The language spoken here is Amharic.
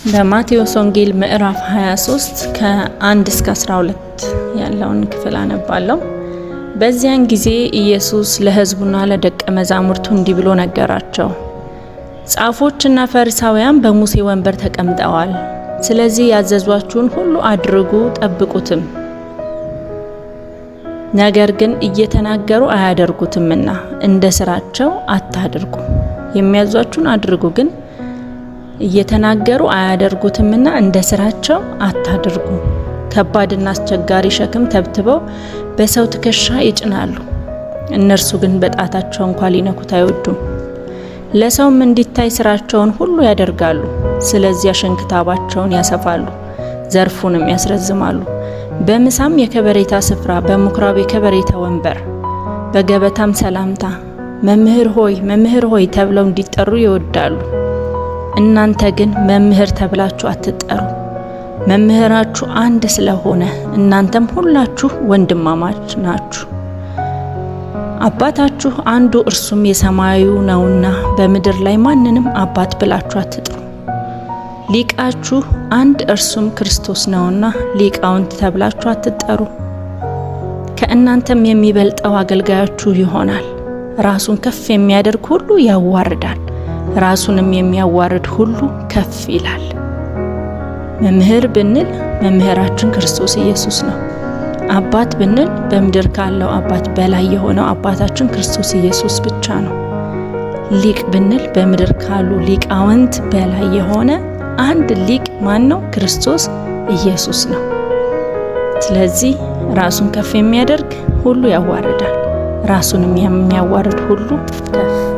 በማቴዎስ ወንጌል ምዕራፍ 23 ከ1 እስከ 12 ያለውን ክፍል አነባለሁ። በዚያን ጊዜ ኢየሱስ ለሕዝቡና ለደቀ መዛሙርቱ እንዲህ ብሎ ነገራቸው። ጻፎችና ፈሪሳውያን በሙሴ ወንበር ተቀምጠዋል። ስለዚህ ያዘዟችሁን ሁሉ አድርጉ፣ ጠብቁትም። ነገር ግን እየተናገሩ አያደርጉትምና እንደ ስራቸው አታድርጉ። የሚያዟችሁን አድርጉ፣ ግን እየተናገሩ አያደርጉትምና እንደ ስራቸው አታድርጉ። ከባድና አስቸጋሪ ሸክም ተብትበው በሰው ትከሻ ይጭናሉ። እነርሱ ግን በጣታቸው እንኳ ሊነኩት አይወዱም። ለሰውም እንዲታይ ስራቸውን ሁሉ ያደርጋሉ። ስለዚያ ሽንክታባቸውን ያሰፋሉ፣ ዘርፉንም ያስረዝማሉ። በምሳም የከበሬታ ስፍራ፣ በምኩራብ የከበሬታ ወንበር፣ በገበታም ሰላምታ መምህር ሆይ መምህር ሆይ ተብለው እንዲጠሩ ይወዳሉ። እናንተ ግን መምህር ተብላችሁ አትጠሩ፣ መምህራችሁ አንድ ስለሆነ እናንተም ሁላችሁ ወንድማማች ናችሁ። አባታችሁ አንዱ እርሱም የሰማዩ ነውና በምድር ላይ ማንንም አባት ብላችሁ አትጥሩ። ሊቃችሁ አንድ እርሱም ክርስቶስ ነውና ሊቃውንት ተብላችሁ አትጠሩ። ከእናንተም የሚበልጠው አገልጋያችሁ ይሆናል። ራሱን ከፍ የሚያደርግ ሁሉ ያዋርዳል፣ ራሱንም የሚያዋርድ ሁሉ ከፍ ይላል። መምህር ብንል መምህራችን ክርስቶስ ኢየሱስ ነው። አባት ብንል በምድር ካለው አባት በላይ የሆነው አባታችን ክርስቶስ ኢየሱስ ብቻ ነው። ሊቅ ብንል በምድር ካሉ ሊቃውንት በላይ የሆነ አንድ ሊቅ ማን ነው? ክርስቶስ ኢየሱስ ነው። ስለዚህ ራሱን ከፍ የሚያደርግ ሁሉ ያዋርዳል፣ ራሱንም የሚያዋርድ ሁሉ ከፍ